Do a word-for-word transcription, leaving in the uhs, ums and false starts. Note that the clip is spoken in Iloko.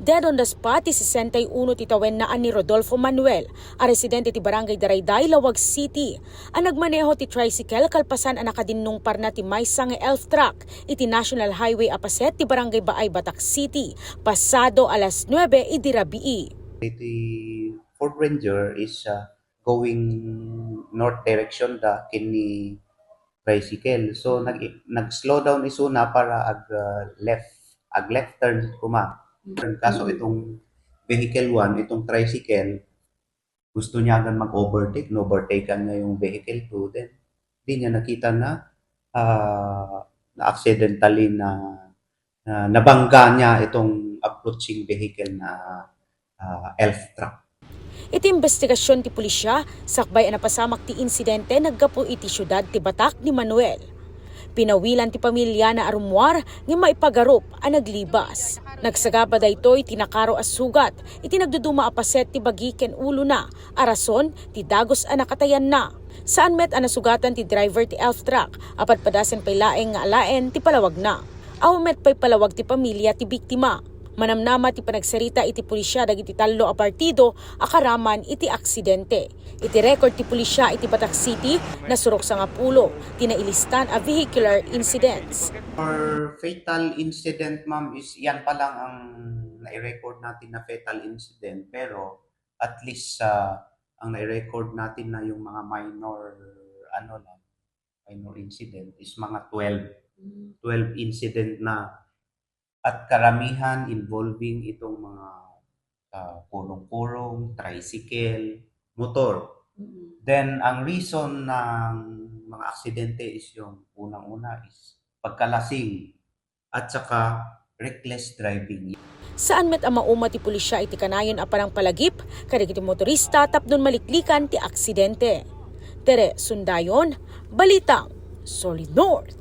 Dead on the spot ti sesenta y uno ti tawennaan ni Rodolfo Manuel, a residente ti Barangay Darayday, Laoag City, a nagmaneho ti tricycle kalpasan a nakadinnungparna ti maysa nga elf truck iti National Highway a paset ti Barangay Baay, Batac City, pasado alas nuebe idi rabii. Iti Ford Ranger is, uh, going north direction da ken ni tricycle. So, nag-, nag-slow down isuna para ag, uh, left, ag left turn kuma. Kaso itong vehicle one, itong tricycle, gusto niya agad mag-overtake, no-overtake niya yung vehicle two, then di niya nakita na, ah, na accidentally na, na nabangga niya itong approaching vehicle na, ah, elf truck. Iti imbestigasyon ti pulisya, sakbay a napasamak ti insidente, naggapu iti siudad ti Batac ni Manuel. Pinawilan ti pamiliana a rummuar nga maipagarup a naglibas. Nagsagaba daytoy ti nakaro a sugat iti nagduduma a paset ti bagi ken ulona, a rason ti dagus a nakatayanna. Saan met a nasugatan ti driver ti elf truck, a padpadasen pay laeng nga alaen ti palawagna. Awan met pay palawag ti pamilya ti biktima. Manamnama ti panagsarita iti pulisya dagiti tallo a partido a karaman iti aksidente. Iti record ti pulisya iti Batac City, nasurok sangapulo ti nailistan a vehicular incidents. For fatal incident, ma'am, is yan pa lang ang nai-record natin na fatal incident, pero at least, ah, ang nai-record natin na yung mga minor, ano lang, minor incident is mga twelve. Mm. Twelve incident na, at karamihan involving itong mga, ah, kurong-kurong, tricycle, motor. Mm. Then, ang reason ng mga aksidente is yung unang-una is pagkalasing at saka reckless driving. Saan met a mauma ti pulisya iti kanayon a panangpalagip kadagiti motorista tapno maliklikan ti aksidente. Tere Sundayon, Balitang Solid North.